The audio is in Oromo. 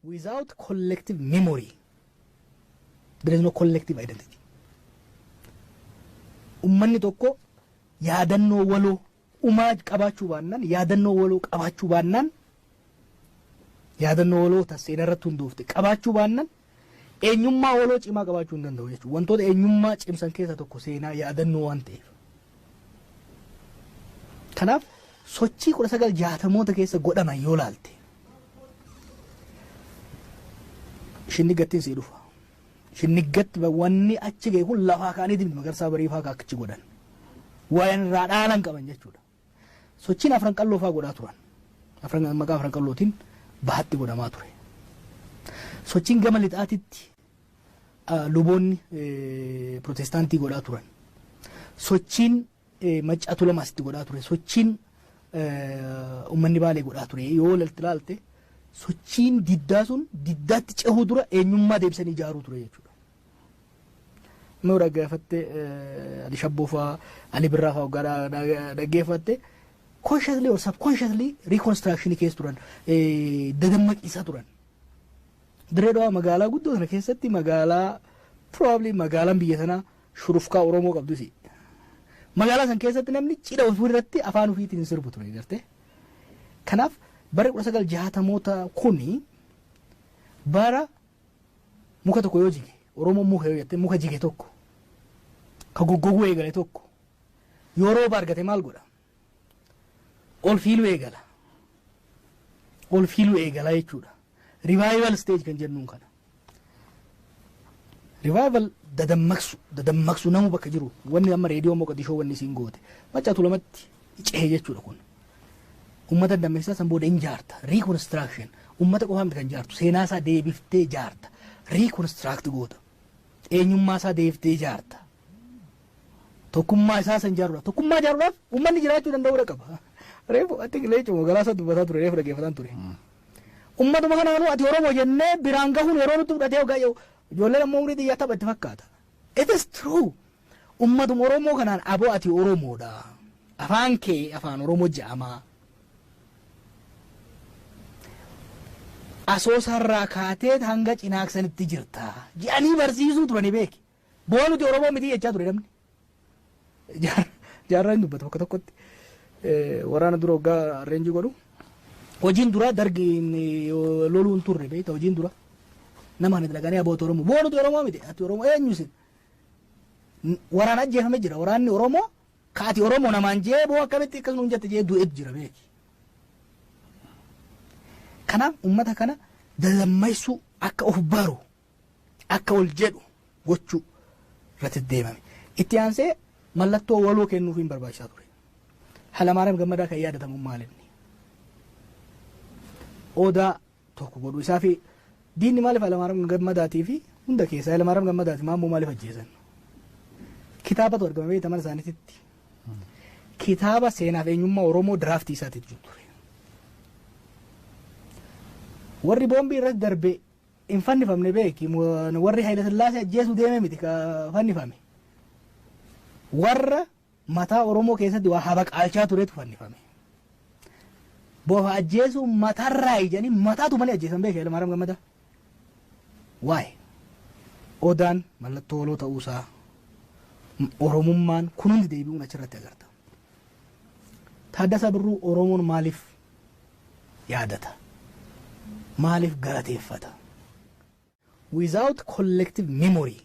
Without collective memory there is no collective identity. Ummanni tokko yaadannoo waloo umaa qabaachuu baannaan, yaadannoo waloo qabaachuu baannaan, yaadannoo waloo ta seenaa irratti hundoofte qabaachuu baannaan eenyummaa waloo cimaa qabaachuu hin danda'u jechuudha. Wantoota eenyummaa cimsan keessaa tokko seenaa yaadannoo waan ta'eef. Kanaaf sochii 1960moota keessa godhaman yoo laalte shinniggattiin sii dhufa. Shinniggatti wanni achi ga'e kun lafaa ka'anii miti Magarsaa Bariifaa ka achi godhan. Waan irraa dhaalan qaban jechuudha. Sochiin Afran Qalloo faa godhaa turan. Afran maqaa Afran Qallootiin bahatti godhamaa ture. Sochiin gama lixaatitti luboonni pirootestaantii godhaa turan. Sochiin Maccaa Tuulamaas itti godhaa ture. Sochiin uummanni Baalee godhaa ture. Yoo walitti ilaalte sochiin diddaa sun diddaatti cehuu dura eenyummaa deebisanii ijaaruu ture jechuudha. Amma yoo dhaggeeffatte Ali Shabboo fa'aa, Ali Birraa fa'aa waggaa dhaggeeffatte consciously or subconsciously reconstruction keessa turan, dadammaqiisaa turan. Dirree Dhawaa magaalaa guddoo sana keessatti, magaalaa probably magaalaan biyya sanaa shurufkaa Oromoo qabdusi. Magaalaa san keessatti namni cidha ofii irratti afaan ofiitiin hin sirbu ture gartee. Kanaaf bara 1960moota kuni bara muka tokko yoo jige, Oromoon muka yoo jette, muka jige tokko ka goggoguu eegale tokko yoo rooba argate maal godha? Ol fiiluu eegala. Ol fiiluu eegala jechuudha. Revival stage kan jennuun kana. Revival dadammaqsu, dadammaqsu namu bakka jiru. Wanni amma reediyoo Moqadishoo wanni isiin goote Maccaa Tuulamatti cehe jechuudha kun. Uummata dammaqsisaa san booda hin jaarta. Reconstruction. Uummata qofaa miti kan jaartu. Seenaa isaa deebiftee jaarta. Reconstruct goota. Eenyummaa isaa deebiftee jaarta. Tokkummaa isaa san jaaruudhaaf. Tokkummaa jaaruudhaaf uummanni jiraachuu danda'uudha qaba. Reefu ati leencuma galaasaa dubbataa ture, reefu dhaggeeffataan ture. Uummatuma kanaanuu ati Oromoo jennee biraan gahuun yeroo nutti fudhatee hoggaa jiru ijoolleen ammoo umurii xiyyaa tapha itti fakkaata. It is true. Uummatuma Oromoo kanaan aboo ati Oromoodha. Afaan kee afaan Oromoo jedhama. Asoosaarraa kaatee hanga Cinaaksanitti jirta. Jedhanii barsiisuu turanii beeki. Boo nuti Oromoo miti jechaa ture namni. Jaarraa hin dubbatu bakka tokkotti. Waraana dura waggaa reenjii godhu. Hojiin duraa dargi loluu hin turre beekta hojiin dura. Nama kana dhaqanii aboota Oromoo. Boo nuti Oromoo miti. Ati Oromoo eenyu isin? Waraana ajjeefame jira. Waraanni Oromoo ka ati Oromoo namaan jee boo akkamitti akkas nuun jette jee du'eet jira beeki. Kanaaf uummata kana dadammaysuu, akka of baru, akka ol jedhu gochuu irratti deemame. Itti aansee mallattoo waloo kennuufiin barbaachisaa ture. Hayilamaariyaam Gammadaa kan yaadatamu maal inni? Odaa tokko godhuu isaa fi diinni maaliif Hayilamaariyaam Gammadaatii fi hunda keessaa Hayilamaariyaam Gammadaati Maammoo maaliif ajjeesan? Kitaabatu argama beekta mana isaaniititti. Kitaaba seenaaf eenyummaa Oromoo diraaftii isaatiitu jiru ture. Warri boombii irratti darbe hin fannifamne beeki, warri Hayila Sillaasee ajjeesuu deeme miti ka fannifame. Warra mataa Oromoo keessatti waa habaqaalchaa turetu fannifame. Bofa ajjeesuu matarraa ijanii mataatu malee ajjeesan beeki Hayilamaariyaam Gammadaa. Waa'ee Odaan mallattoo waloo ta'uusaa, Oromummaan kun hundi deebi'uun achirratti agarta. Taaddasaa Birruu Oromoon maaliif yaadata? Maaliif galateeffata? Without collective memory